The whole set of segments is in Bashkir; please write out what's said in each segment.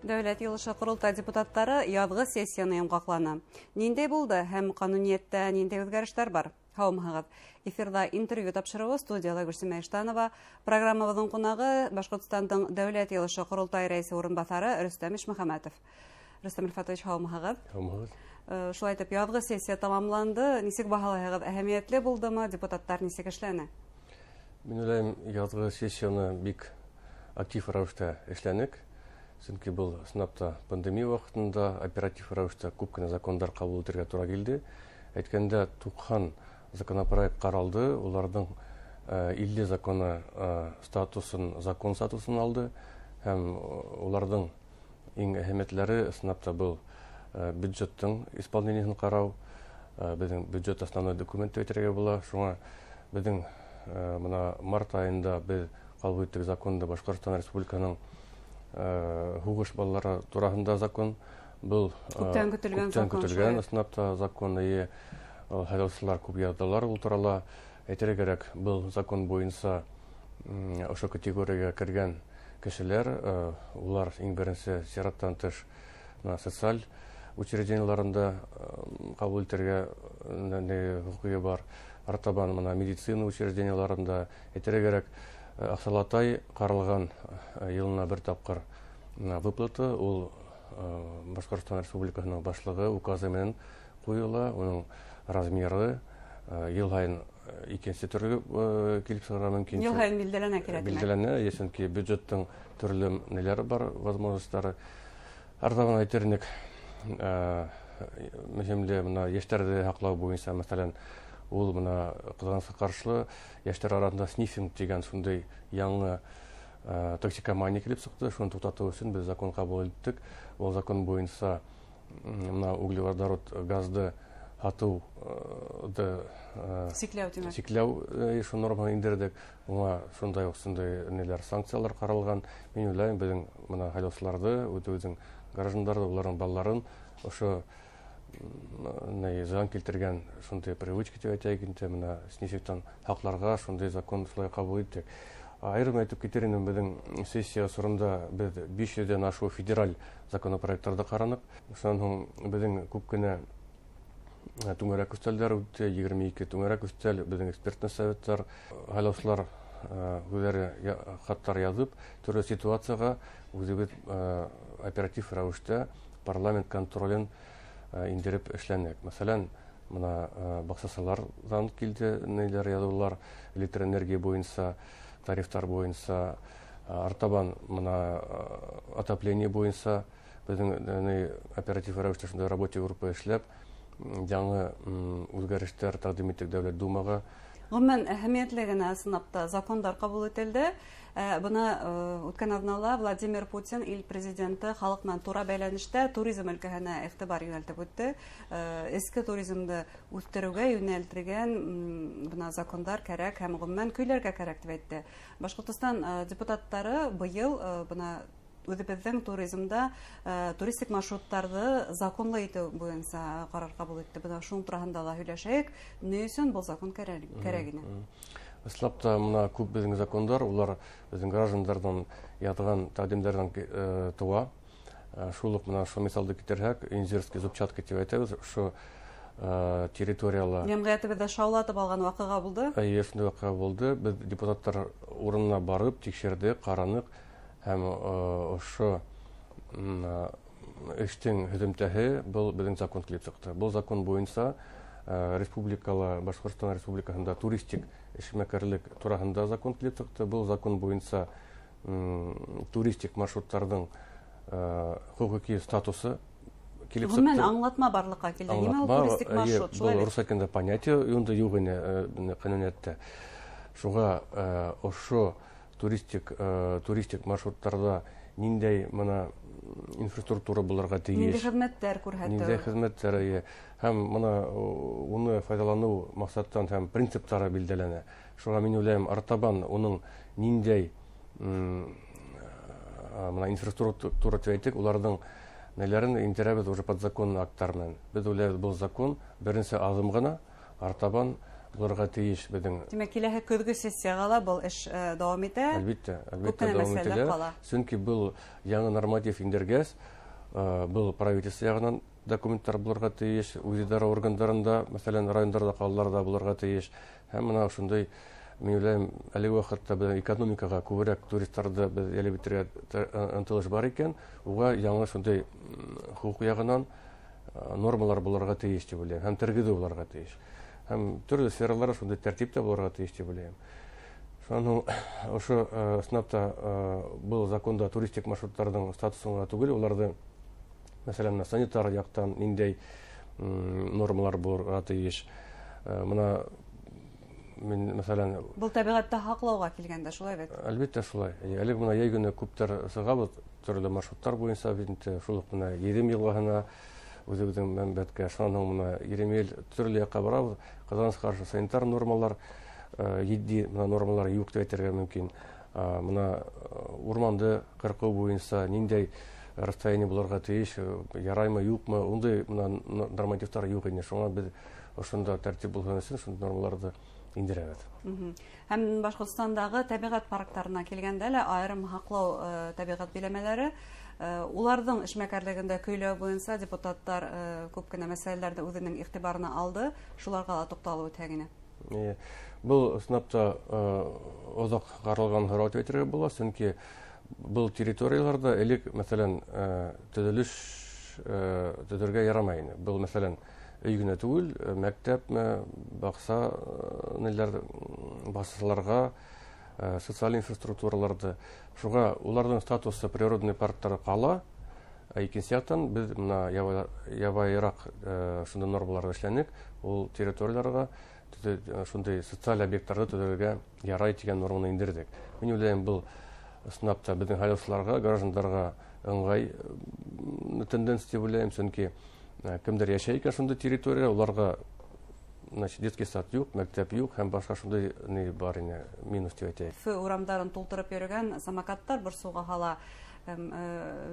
Дәүләт Йыйылышы — Ҡоролтай депутаттары яҙғы сессияны йомғаҡланы. Ниндәй булды һәм ҡануниәттә ниндәй үҙгәрештәр бар? Һаумыһығыҙ! Эфирҙа «Интервью» тапшырыуы, студияла Гөлсимә Иштанова. Программабыҙҙың ҡунағы — Башҡортостандың Дәүләт Йыйылышы — Ҡоролтай рәйесе урынбаҫары Рөстәм Ишмөхәмәтов. Рөстәм Рифатович, һаумыһығыҙ! Һаумыһығыҙ! Шулай итеп, яҙғы сессия тамамланды. Нисек баһалайһығыҙ, әһәмиәтле булдымы, депутаттар нисек эшләне? Мин уйлайым, яҙғы сессияны бик актив рәүештә эшләнек, сөнки был ысынлап та пандемия ваҡытында оператив рәүештә күп кенә закондар ҡабул итергә тура килде. Әйткәндә, 90 законопроект ҡаралды, уларҙың 50 законы статусын, закон статусын алды, һәм уларҙың иң әһәмиәтләре ысынлап та был бюджеттың исполнениеһын ҡарау. Беҙҙең бюджет основной документ тип әйтергә була. Шуңа беҙҙең бына март айында беҙ ҡабул иттек законды, Башҡортостан Республикаһының һуғыш балалары тураһында закон. Был күптән көтөлгән. Күптән көтөлгән ысынлап та закон, эйе, һайлаусылар күп яҙҙылар ул турала. Әйтергә кәрәк, был закон буйынса ошо категорияға кергән кешеләр, улар иң беренсе сираттан тыш социаль учреждениеларында ҡабул итергә хоҡуғы бар, артабан бына медицина учреждениеларында. Әйтергә кәрәк, аҡсалатай ҡаралған, йылына бер тапҡыр выплата, ул Башҡортостан Республикаһының башлығы указы менән ҡуйыла, уның размеры йыл һайын икенсе төрлө килеп сығырға мөмкин. Йыл һайын билдәләнә, кәрәк. Билдәләнә, сөнки бюджеттың төрлө неләре бар, возможностары. Артабан әйтер инек, мөһимле бына йәштәрҙе һаҡлау буйынса, мәҫәлән, ул бына ҡыҙғанысҡа ҡаршы йәштәр араһында снифинг тигән шундай яңы токсикомания килеп сыҡты. Шуны туҡтатыу өсөн беҙ закон ҡабул иттек. Ул закон буйынса бына углеводород газды һатыуҙы сикләү, тимәк. Сикләү, шул норманы индерҙек. Уңа шундай уҡ шундай неләр, санкциялар ҡаралған. Мин уйлайым, беҙҙең бына һайлаусыларҙы, үҙебеҙҙең граждандарҙы, уларҙың балаларын ошо зыян килтергән шундай привычка тип әйтәйек инде, бына снифингтан һаҡларға шундай закон шулай ҡабул иттек. Айырым әйтеп китер инем, беҙҙең сессия осоронда беҙ 500-ҙән ашыу федераль законопроекттарҙы ҡараныҡ. Шунан һуң беҙҙең күп кенә түңәрәк өҫтәлдәр үтте, 22 түңәрәк өҫтәл, беҙҙең экспертный советтар, һайлаусылар үҙҙәре хаттар яҙып, төрлө ситуацияға үҙебеҙ оператив рәүештә парламент контролен индереп эшләнек. Мәҫәлән, бына баҡсасыларҙан килде неләр, яҙыулар, электр энергия буйынса, тарифтар буйынса, артабан бына отопление буйынса беҙҙең оператив рәүештә шундай рабочий группа эшләп, яңы үҙгәрештәр тәҡдим иттек Дәүләт Думаға. Ғөмүмән, әһәмиәтле генә ысынлап та закондар ҡабул ителде. Бына үткән аҙнала Владимир Путин, ил президенты, халыҡ менән тура бәйләнештә туризм өлкәһенә иғтибар йүнәлтеп үтте. Эске туризмды үҫтереүгә йүнәлтелгән бына закондар кәрәк һәм ғөмүмән көйләргә кәрәк тип әйтте. Башҡортостан депутаттары быйыл бына үҙебеҙҙең туризмда туристик маршруттарҙы законлы итеү буйынса ҡарар ҡабул итте. Бына шуның тураһында ла һөйләшәйек. Ни өсөн был закон кәрәк ине? Ысынлап та, бына күп беҙҙең закондар, улар беҙҙең граждандарҙан яҙған тәҡдимдәрҙән тыуа. Шул уҡ бына шул миҫалды китерһәк, инзерский зубчатка тип әйтәбеҙ, ошо территорияла. Йәмғиәтебеҙҙә шаулатып алған ваҡиға булды. Эйе, шундай ваҡиға булды. Беҙ депутаттар урынына барып тикшерҙек, ҡараныҡ һәм ошо эштең һөҙөмтәһе был беҙҙең закон килеп сыҡты. Был закон буйынса республикала, Башҡортостан Республикаһында туристик эшмәкәрлек тураһында закон килеп сыҡты. Был закон буйынса туристик маршруттарҙың хоҡуҡи статусы килеп сыҡты. Ғөмүмән, аңлатма барлыҡҡа килде. Нимә ул туристик маршрут? Был рус әйткәндә понятие унда юҡ ине ҡануниәттә. Шуға ошо туристик маршруттарҙа ниндәй бына инфраструктура булырға тейеш. Ниндәй хеҙмәттәр күрһәтеү. Ниндәй хеҙмәттәр, эйе. Һәм бына уны файҙаланыу маҡсаттан һәм принциптары билдәләнә. Шуға мин уйлайым, артабан уның ниндәй бына инфраструктура тип әйтик, уларҙың нәләрен индерәбеҙ уже подзаконный акттар менән. Беҙ уйлайбыҙ, был закон беренсе аҙым ғына, артабан булырға тейеш беҙҙең. Тимәк, киләһе көҙгө сессияға ла был эш дауам итә. Әлбиттә, әлбиттә дауам ителә. Сөнки был яңы норматив индергәс, был правительство яғынан документтар булырға тейеш, үҙидара органдарында, мәҫәлән, райондарҙа, ҡалаларҙа булырға тейеш. Һәм мына ошондай, мин уйлайым, әлеге ваҡытта беҙҙең экономикаға күберәк туристарҙы беҙ йәлеп итергә ынтылыш бар икән, уға яңы шундай хоҡуҡ яғынан нормалар булырға тейеш тип уйлайым, һәм тергеҙеү булырға тейеш. Һәм төрлө сфераларда шундай тәртип тә булырға тейеш тип уйлайым. Шунан һуң ошо ысынлап та был законда туристик маршруттарҙың статусын ғына түгел, уларҙы, мәҫәлән, санитар яҡтан ниндәй нормалар булырға тейеш. Мына мин, мәҫәлән, был тәбиғәтте һаҡлауға килгәндә шулай бит? Әлбиттә шулай. Әле бына йәй көнө күптәр сығабыҙ төрлө маршруттар буйынса бит, шул уҡ бына Ерем йылғаһына, үҙебеҙҙең Мәмбәткә, шунан һуң бына Иремел төрлө яҡҡа барабыҙ. Ҡыҙғанысҡа ҡаршы санитар нормалар, етди бына нормалар юҡ тип әйтергә мөмкин. Бына урманды ҡырҡыу буйынса ниндәй расстояние булырға тейеш, яраймы, юҡмы, ундай бына нормативтар юҡ ине. Шуңа беҙ ошонда тәртип булһын өсөн шундай нормаларҙы индерәбеҙ. Һәм Башҡортостандағы тәбиғәт парктарына килгәндә лә айырым һаҡлау тәбиғәт биләмәләре, уларҙың эшмәкәрлегендә көйләү буйынса депутаттар күп кенә мәсьәләләрҙе үҙенең иғтибарына алды. Шуларға ла туҡталып үтһәк ине. Был ысынлап та оҙаҡ ҡаралған һорау тип әйтергә була, сөнки был территорияларҙа элек, мәҫәлән, төҙөлөш төҙөргә ярамай ине. Был, мәҫәлән, өй генә түгел, мәктәпме, баҡса, ниләр, баҡсаларға, социаль инфраструктураларҙы. Шуға уларҙың статусы природный парктары ҡала. Ә икенсе яҡтан беҙ бына ябайыраҡ шундай нормаларҙы эшләнек, ул территорияларға шундай социаль объекттарҙы төҙөргә ярай тигән норманы индерҙек. Мин уйлайым, был ысынлап та беҙҙең һайлаусыларға, граждандарға ыңғай тенденция тип уйлайым, сөнки кемдер йәшәй икән шундай территорияла, уларға, значит, детский сад юҡ, мәктәп юҡ һәм башҡа шундай ни бар ине, минус тип әйтәйек. Өфө урамдарын тултырып йөрөгән самокаттар борсоуға һала. Һәм,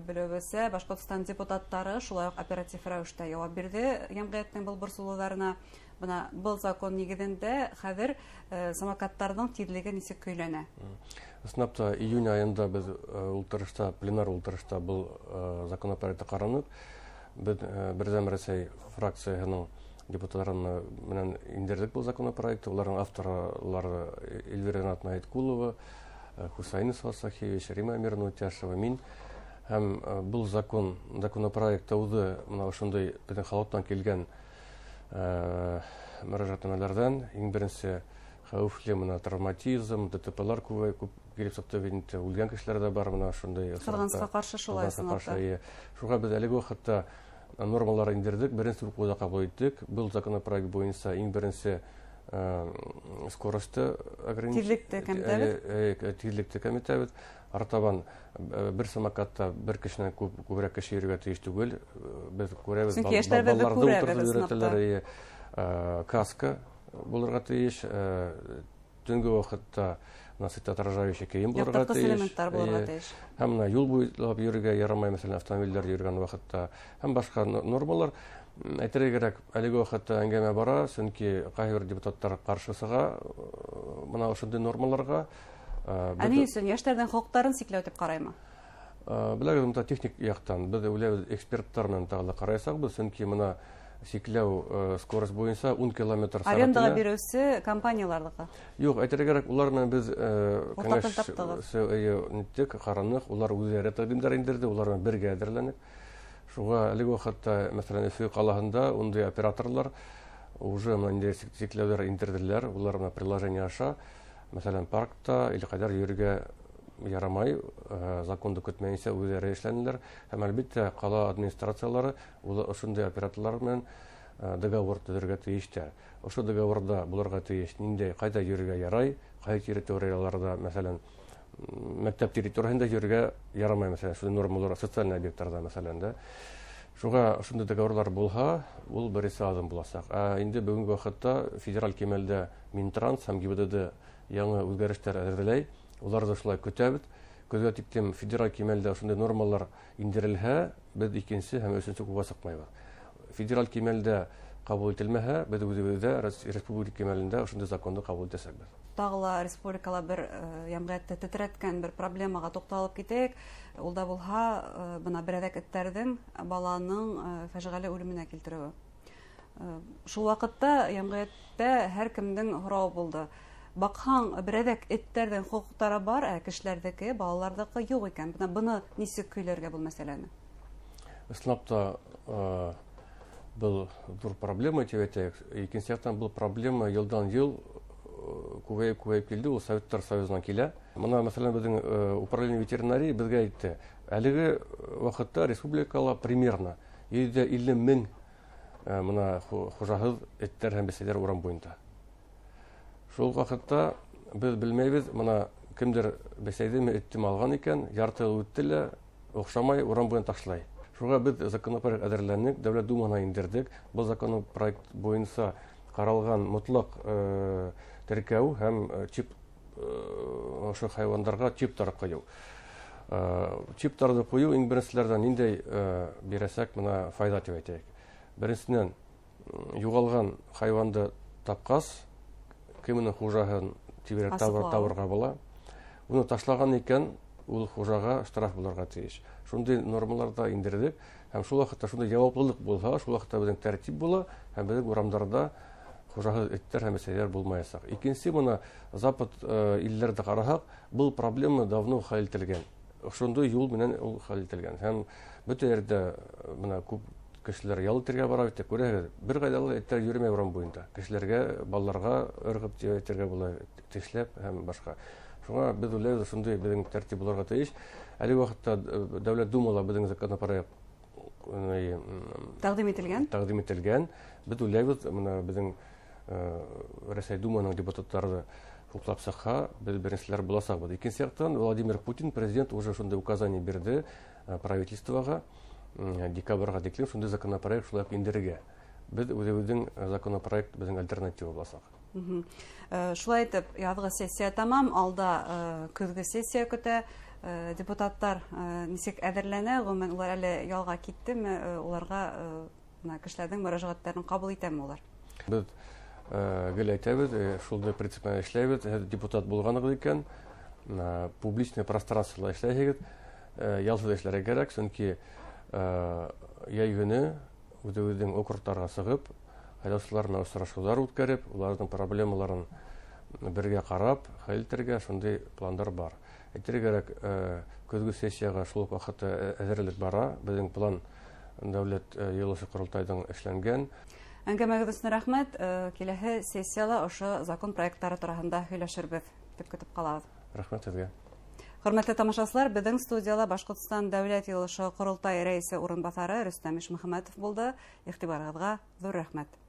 белеүебеҙсә, Башҡортостан депутаттары шулай уҡ оператив рәүештә яуап бирҙе йәмғиәттең был борсолоуҙарына. Бына был закон нигеҙендә хәҙер самокаттарҙың тиҙлеге нисек көйләнә? Ысынлап та, июнь айында беҙ ултырышта, пленар ултырышта был законопроектты ҡараныҡ. Беҙ Берҙәм Рәсәй фракцияһының депутаттары менән индерҙек был законопроектты. Уларҙың авторлары Эльвира Ринатовна Айткулова, Хусаин Сахиевич, Рима Амировна Утяшева, мин. Һәм был законопроект тыуҙы бына ошондай беҙҙең халыҡтан килгән мөрәжәғәтнамәләрҙән. Иң беренсе хәүефле бына травматизм, Д Т П-лар күп килеп сыҡты бит инде, үлгән кешеләр ҙә бар бына ошондай Ҡыҙғанысҡа ҡаршы шулай Ҡыҙғанысҡа ҡаршы, ысынлап та. эйе. Шуға беҙ әлеге ваҡытта нормалар индерҙек, беренсе уҡыуҙа ҡабул иттек. Был законопроект буйынса иң беренсе скоросты огранич- Тиҙлекте кәметәбеҙ. Тиҙлекте кәметәбеҙ. Артабан бер самокатта бер кешенән күберәк кеше йөрөргә тейеш түгел. Беҙ күрәбеҙ, Сөнки йәштәр беҙҙе балаларҙы күрәбеҙ ултыртып ысынлап та. йөрөтәләр, эйе. Каска булырға тейеш, төнгө ваҡытта бына светоотражающий кейем булырға Яҡтыртҡыс тейеш. элементтар булырға тейеш. Һәм бына юл буйлап йөрөргә ярамай, мәҫәлән, автомобилдәр йөрөгән ваҡытта һәм башҡа нормалар. Әйтергә кәрәк, әлеге ваҡытта әңгәмә бара, сөнки ҡайһы бер депутаттар ҡаршы сыға бына ошондай нормаларға. Ә ни өсөн йәштәрҙең хоҡуҡтарын сикләү тип ҡараймы? Беләгеҙ, бында техник яҡтан беҙ уйлайбыҙ, эксперттар менән тағы ла ҡарайсаҡбыҙ, сөнки бына сикләү скорость буйынса ун километр сәғәтенә. Арендаға биреүсе компанияларҙыҡы? Юҡ, әйтергә кәрәк, улар менән беҙ Уртаҡ кәңәш тел таптығыҙ. ниттек, ҡараныҡ, улар үҙҙәре тәҡдимдәр индерҙе, улар менән бергә әҙерләнек. Шуға әлеге ваҡытта, мәҫәлән, Өфө ҡалаһында ундай операторлар уже бына ниндәй сикләүҙәр индерҙеләр, улар бына приложение аша, мәҫәлән, паркта или ҡайҙар йөрөргә ярамай, законды көтмәйенсә үҙҙәре эшләнеләр. Һәм әлбиттә ҡала администрациялары ошондай операторлар менән договор төҙөргә тейештәр. Ошо договорҙа булырға тейеш ниндәй, ҡайҙа йөрөргә ярай, ҡай территорияларҙа, мәҫәлән, мәктәп территорияһында йөрөргә ярамай, мәҫәлән, шундай нормалар социаль объекттарҙа, мәҫәлән, да. Шуға ошондай договорлар булһа, ул беренсе аҙым буласаҡ. Ә инде бөгөнгө ваҡытта федераль кимәлдә Минтранс һәм ГИБДД яңы үҙгәрештәр әҙерләй. Уларҙы шулай көтәбеҙ. Көҙгә тиклем федераль кимәлдә ошондай нормалар индерелһә, беҙ икенсе һәм өсөнсө уҡыуға сыҡмайбыҙ. Федераль кимәлдә ҡабул ителмәһә, беҙ үҙебеҙҙә республика кимәлендә ошондай законды ҡабул итәсәкбеҙ. Тағы ла республикала бер йәмғиәтте тетрәткән бер проблемаға туҡталып китәйек. Ул да булһа, бына берәҙәк эттәрҙең баланың фажиғәле үлеменә килтереүе. Шул ваҡытта йәмғиәттә һәр кемдең һорауы булды. Баҡһаң, берәҙәк эттәрҙең хоҡуҡтары бар, ә кешеләрҙеке, балаларҙыҡы юҡ икән. Бына быны нисек көйләргә был мәсьәләне? Ысынлап та, был ҙур проблема тип әйтәйек. Икенсе яҡтан, был проблема йылдан йыл күбәйеп килде, ул Советтар Союзынан килә. Бына, мәҫәлән, беҙҙең управление ветеринарии беҙгә әйтте, әлеге ваҡытта республикала примерно 150 мең бына хужаһыҙ эттәр һәм бесәйҙәр урам буйында. Шул ваҡытта беҙ белмәйбеҙ, бына кемдер бесәйҙеме, эттеме алған икән, ярты йыл үтте лә, оҡшамай, урам буйына ташлай. Шуға беҙ законопроект әҙерләнек, Дәүләт Думаһына индерҙек. Был законопроект буйынса ҡаралған мотлаҡ теркәү һәм чип, ошо хайуандарға чиптар ҡуйыу. Чиптарҙы ҡуйыу иң беренселәрҙән ниндәй бирәсәк бына файҙа тип әйтәйек. Беренсенән, юғалған хайуанды тапҡас, кемдең хужаһын тиберәк табырға була. Уны ташлаған икән, ул хужаға штраф булырға тейеш. Шундай нормаларҙа индерҙек. Һәм шул ваҡытта шундай яуаплылыҡ булһа, шул ваҡытта беҙҙең тәртип була, һәм беҙҙең урамдарҙа хужаһыҙ эттәр һәм бесәйҙәр булмаясаҡ. Икенсе, бына Запад илдәрҙе ҡараһаҡ, был проблема давно хәл ителгән. Шундай юл менән ул хәл ителгән. Һәм бөтә ерҙә бына күп кешеләр ял итергә бара бит, күрәһегеҙ, бер ҡайҙа ла эттәр йөрөмәй урам буйында. Кешеләргә, балаларға ырғып тип әйтергә була, тешләп һәм башҡа. Шуңа беҙ уйлайбыҙ, шундай беҙҙең тәртип булырға тейеш. Әлеге ваҡытта Дәүләт Думала беҙҙең законопроект тәҡдим ителгән. Тәҡдим ителгән. Беҙ уйлайбыҙ, бына беҙҙең Рәсәй Думаның депутаттары хуплап сыҡһа, беҙ беренселәр буласаҡбыҙ. Икенсе яҡтан, Владимир Путин президент уже шундай указание бирҙе правительствоға, декабргә тиклем шундай законопроект шулай уҡ индерергә. Беҙ үҙебеҙҙең законопроект беҙҙең альтернатива буласаҡ. Шулай итеп, яҙғы сессия тамам, алда көҙгө сессия көтә. Депутаттар нисек әҙерләнә, ғөмүмән, улар әле ялға киттеме, уларға бына кешеләрҙең мөрәжәғәттәрен ҡабул итәме улар? Беҙ гел әйтәбеҙ, шундай принцип менән эшләйбеҙ. Һеҙ депутат булғанығыҙ икән, публичный пространствола эшләйһегеҙ, ялсыз эшләргә кәрәк, сөнки йәй көнө үҙебеҙҙең округтарға сығып, һайлаусылар менән осрашыуҙар үткәреп, уларҙың проблемаларын бергә ҡарап, хәл итергә шундай пландар бар. Әйтергә кәрәк, көҙгө сессияға шул уҡ ваҡытта әҙерлек бара. Беҙҙең план Дәүләт Йыйылышы ҡоролтайҙың эшләнгән. Әңгәмәгеҙ өсөн рәхмәт. Киләһе сессияла ошо закон проекттары тураһында һөйләшербеҙ тип көтөп ҡалабыҙ. Рәхмәт һеҙгә. Хөрмәтле тамашасылар, беҙҙең студияла Башҡортостан Дәүләт Йыйылышы Ҡоролтай рәйесе урынбаҫары Рөстәм Ишмөхәмәтов булды. Иғтибарығыҙға ҙур рәхмәт.